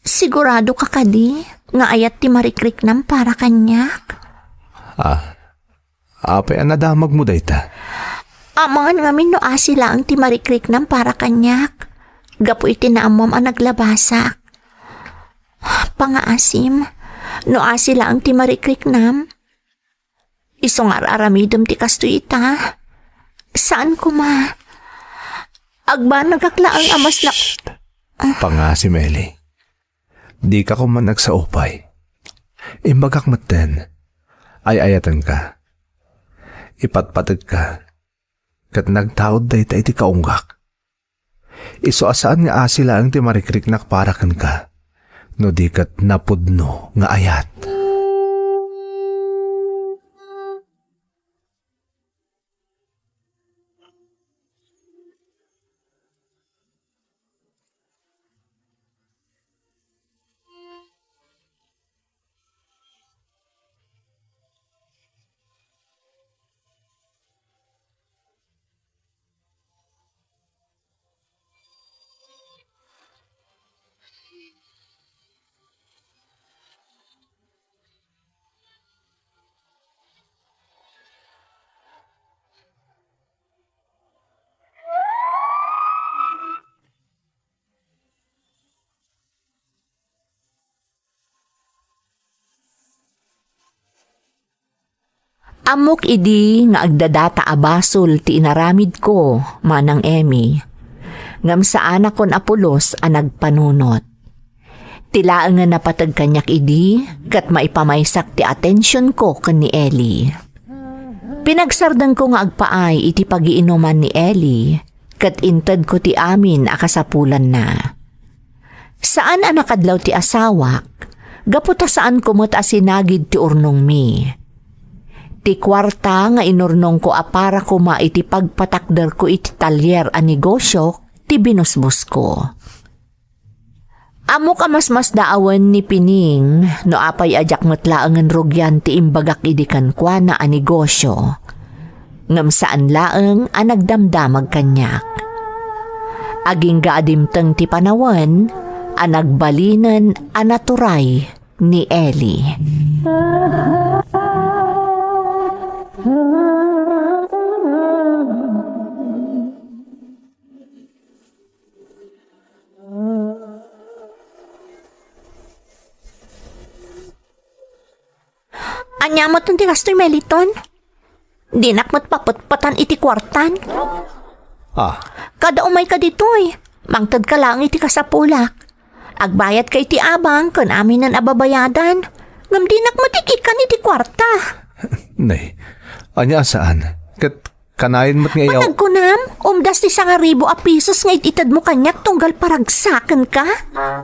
Sigurado ka kadi nga ayat ti marikriknam para kaniak? Ah, apay a nadamagmo dayta? Amangan ngamin no asi laeng ti marikriknam para kaniak, gapu iti naammoam a naglabasak. Pangaasim, no asi laeng ti marikriknam, isu nga ar-aramidem ti kastoy ita. Saan koma. Agbanagak laeng a mas na- Shh! Pangaasim, Eli. Dika koma nagsaupay. Imbagak metten, ay-ayatenka. Ipatpategka. Ket nagtaud dayta iti kaunggak. Isu a saan nga asi laeng ti marikriknak para kenka, no di ket napudno nga ayat. Ammok idi nga agdadata a basol ti inaramidko, Manang Emmy. Ngem saanakon a pulos a nagpanunot. Ti laengen a napateg kaniak idi ket maipamaysak ti atensionko ken ni Eli. Pinagsardengko nga agpaay iti pagiinuman ni Eli ket intedko ti amin a kasapulanna. Saan a nakadlaw ti asawak, gapu ta saanko met a sinagid ti urnongmi. Ti kuarta nga inurnongko a para koma iti pagpatakderko iti talyer a negosio ti binusbosko. Ammok a masmasdaawen ni Pining no apay a diak met laengen rugian ti imbagak idi kenkuana a negosio. Ngem saan laeng a nagdamdamag kaniak. Agingga a dimteng ti panawen a nagbalinen a naturay ni Eli. Ania met ti kastoy, Meliton? Dinak met papetpetan iti kuartan. Ah. Kada umayka ditoy, mangtedka laeng iti kasapulak. Agbayadka iti abang ken aminen a babayadan. Ngem dinak met ik-ikkan iti kuarta. Nay, ania a saan? Ket kanayon met nga iyaw- Panagkunam, umdas ti sangaribu a pisos nga it-itedmo kaniak tunggal paragsakenka? Ah.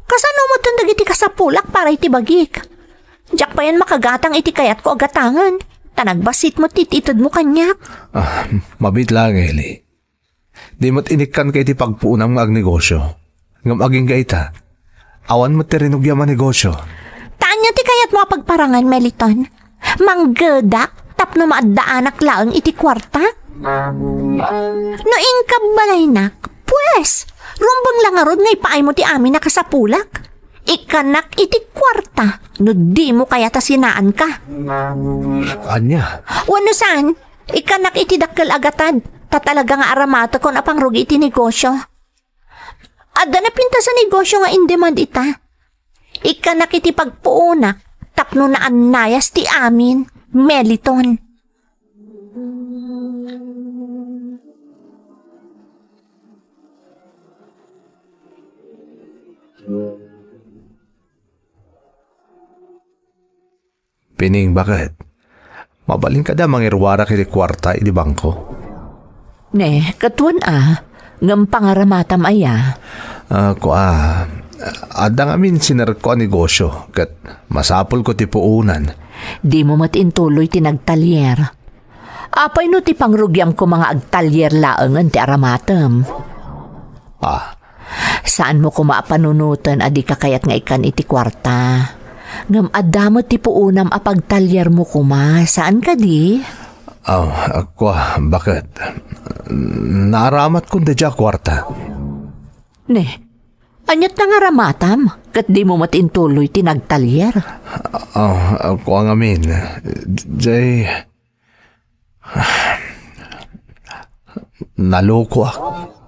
Kasano met dagiti kasapulak para iti bagik? Diak payen makagatang iti kayatko a gatangen, ta nagbassit met ti it-itedmo kaniak. Ah, mabiit laeng, Eli. Di met inikkanka iti pagpuonam nga agnegosio. Ngem agingga ita, awan met ti rinugiam a negosio. Ta ania ti kayatmo a pagparangan, Meliton? Manggedak tapno maaddaanak laeng iti kuarta? No inka balaynak, pues, rumbeng la ngarud nga ipaaymo ti amin a kasapulak. Ikkanak iti kuarta no dimo kayat a sinaanka. Ania? Wenno saan, ikkanak iti dakkel a gatad, ta talaga nga aramatekon a pangrugi iti negosio. Adda napintas a negosio nga in-demand ita. Ikkanak iti pagpuonak tapno naannayas ti amin, Meliton. Pining, baket? Mabalin kadi a mangiruarak iti kuarta iti bangko? Ne, katuan a, ngem pangaramatam aya? Ah, kua, adda ngamin sinerekko a negosio, ket masapulko ti puonan. Dimo met intuloy ti nagtalier. Apay no ti pangrugiam koma nga agtalier laengen ti aramatem? Ah. Saanmo koma a panunoten a dika kayat nga ikkan iti kuarta. Ngem adda met ti puonam a pagtaliermo koma, saan kadi? Ah, kua, baket? Naaramatkon daydiay a kuarta. Ne, aniat nga aramatam, ket dimo met intuloy ti nagtalier? Ah, kua ngamin, jay, nalokoak.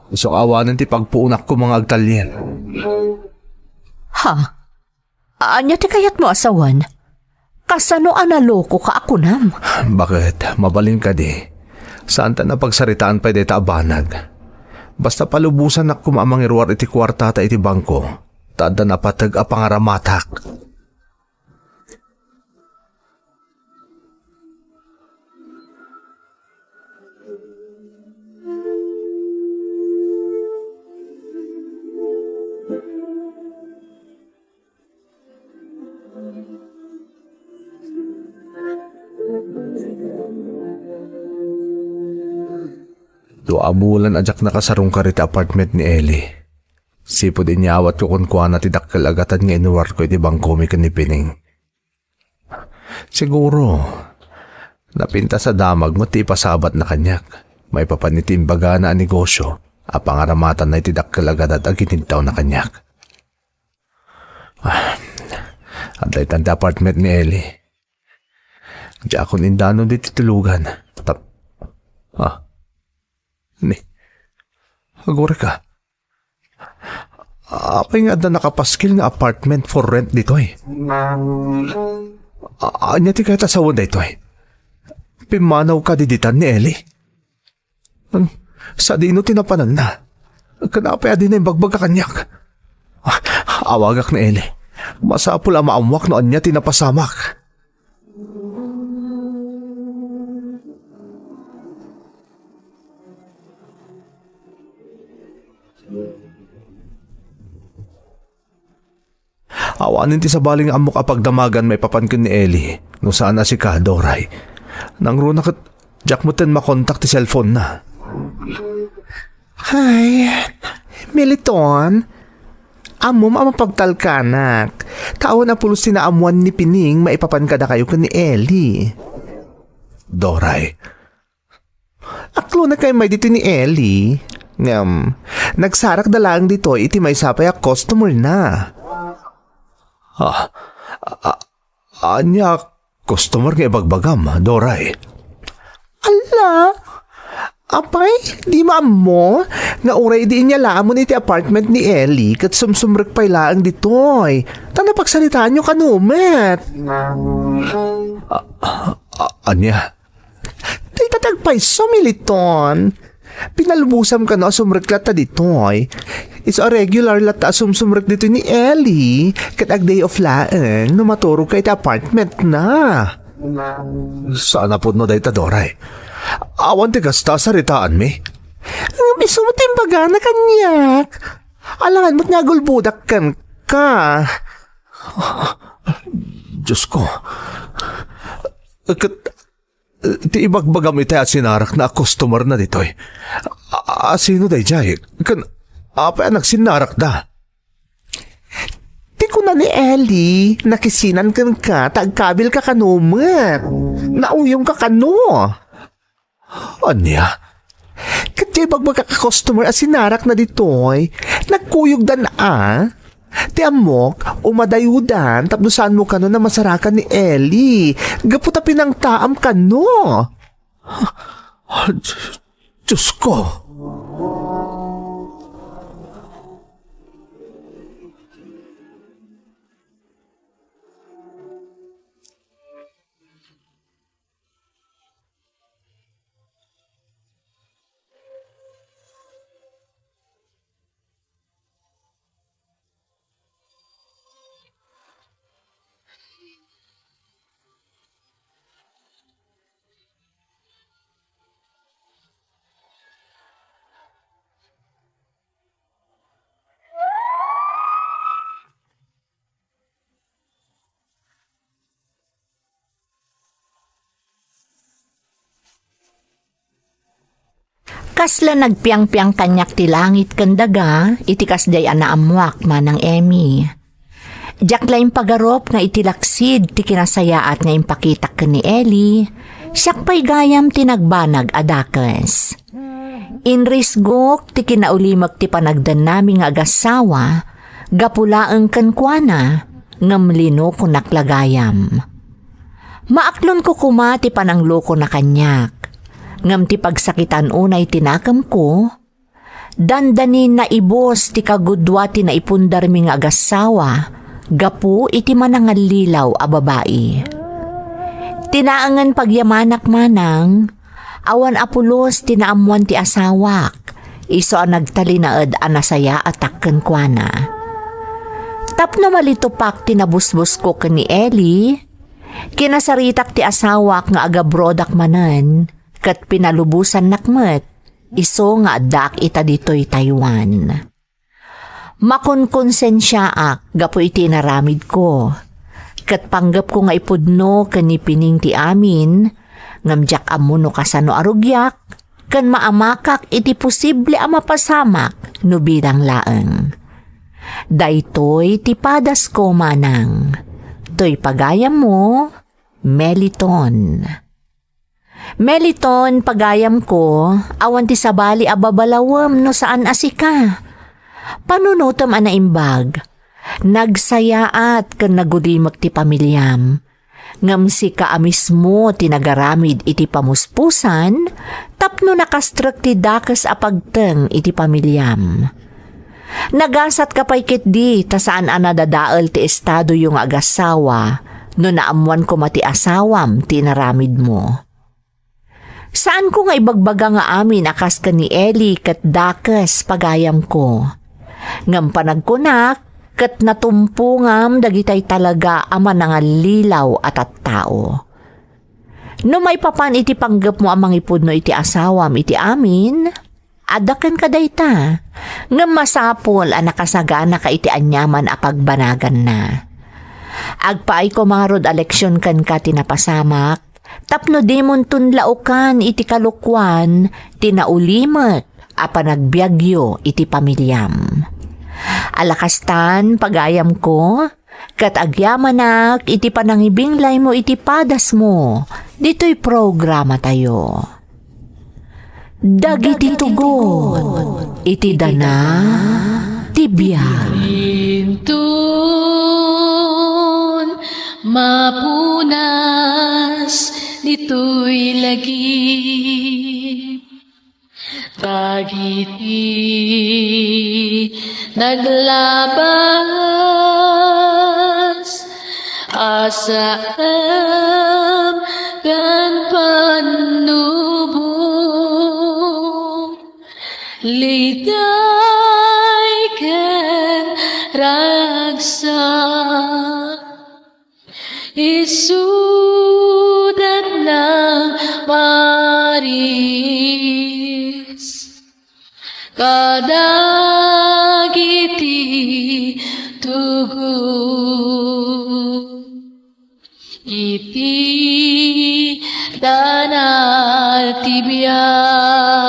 Isu a awanen ti pagpuonak koma nga agtalier. Ha? Ania ti kayatmo a sawen? Kasano a nalokoka a kunam? Baket, mabalin kadi? Saanta a pagsaritaan pay dayta a banag. Basta palubosanak koma a mangiruar iti kuartata iti bangko, ta adda napateg a pangaramatak. Dua a bulan a diak nakasarungkar iti apartment ni Eli. Sipud inyawatko kenkuana ti dakkel a gatad nga inuarko iti bangkomi ken ni Pining. Siguro, napintas a damag met ti ipasabatna kaniak. Maipapan iti imbagana a negosio a pangaramatanna iti dakkel a gatad a ginidtawna kaniak. Ah, adda itan ti apartment ni Eli. Diakon indanon ditoy tulugan. Tap-, ah. Ni, agurayka. Apay nga adda nakapaskil nga apartment for rent ditoy? A-, ania ti kayat a sawen daytoy? Pimmanaw kadi ditan ni Eli? Sadino ti napananna? Ken apay a dina imbagbaga kaniak? Ah, awagak ni Eli. Masapul a maammuak no ania ti napasamak. Awanen ti sabali nga ammok a pagdamagan maipapan ken ni Eli, no saan a sika, Doray. Nangruna ket diak metten makontak ti cellphone-na. Hay, Militon, ammom a mapagtalkanak. Ta awan a pulos ti naammuan ni Pining maipapan kadakayo ken ni Eli. Doray, aklonakay met ditoy ni Eli. Ngem, nagsarakda laeng ditoy iti maysa pay a customer-na. Ah, a-, ania customer nga ibagbagam, Doray? Ala, apay, dimo ammo nga uray idi inyalaamon iti apartment ni Eli ket sumsumrek pay laeng ditoy. Ta napagsaritaanyo kano met? A-, a-, ania? Dayta ti agpayso, Militon. Pinalubosam kano a sumrek latta ditoy. Isu a regular latta a sumsumrek ditoy ni Eli, ket ag-day off laeng no maturogka iti apartment-na. Saan a pudno dayta, Doray. Awan ti kasta a saritaanmi. Ngem isu met ti imbagana kaniak. Alangan met nga agulbodak kenka. Diosko. Ket ti ibagbagam itay a sinarakna a customer-na ditoy. A-, asino daydiay? Ken apay a nagsinnarakda? Ti kuna ni Eli, nakisinan kenka, ta agkabilka kano met. Nauyongka kano. Ania? Ket ti ibagbagak a customer a sinarakna ditoy, nagkuyogdan a. Ti ammok, umadayodan tapno saanmo kano a masarakan ni Eli gapu ta pinangtaam kano. Diosko! Kasla nagpiangpiang kaniak ti langit ken daga iti kasdiay a naammoak, Manang Emmy. Diak la impagarup nga iti laksid ti kinasayaat nga impakitak ken ni Eli, siak pay gayam ti nagbanag a dakes. Inrisgok ti kinaulimek ti panagdannami nga agassawa gapu laeng kenkuana, ngem linokonak la gayam. Maaklonko koma ti pananglokona kaniak, ngem ti pagsakitan unay ti nakemko, dandani naibus ti kagudua ti naipundarmi nga agassawa gapu iti manangallilaw a babai. Ti naengen pagyamanak, Manang, awan a pulos ti naammoan ti asawak, isu a nagtalinaed a nasayaatak kenkuana. Tapno malitupak ti nabusbusko ken ni Eli, kinasaritak ti asawak nga agabrodak manen, ket pinalubosannak met, isu nga addaak ita ditoy Taiwan. Makonkonsensiaak gapu iti inaramidko, ket panggepko nga ipudno ken ni Pining ti amin, ngem diak ammo no kasano a rugiak, ken maamakak iti posible a mapasamak no bilang laeng. Daytoy ti padasko, Manang. Toy pagayammo, Meliton. Meliton, pagayamko, awan ti sabali a babalawem no saan a sika. Panunotem a naimbag. Nagsayaat ken nagulimek ti pamiliam. Ngem sika a mismo ti nagaramid iti pamuspusan tapno nakastrek ti dakes a pagteng iti pamiliam. Nagasatka pay ketdi ta saan a nadadael ti estadoyo nga agassawa no naammoan koma ti asawam ti inaramidmo. Saanko nga ibagbaga nga amin a kas ken ni Eli ket dakes, pagayamko. Ngem panagkunak ket natumpongam dagitay talaga a manangallilaw a tattao. No maipapan iti panggepmo a mangipudno iti asawam iti amin, adda kenka dayta, ngem masapul a nakasaganaka iti aniaman a pagbanaganna. Agpaay koma ngarud a leksion kenka ti napasamak, tapno dimonton laukan iti kalokuan ti naulimek a panagbiagyo iti pamiliam. Ala kastan, pagayamko, ket agyamanak iti panangibinglaymo iti padasmo ditoy programatayo. Dagiti tugot iti dana ti biag. Inton mapunas ditoy lagip, dagiti naglabas a saan ken pannubo, liday ken ragsak. Isudat nang maris kadagiti tugot iti dana ti biag.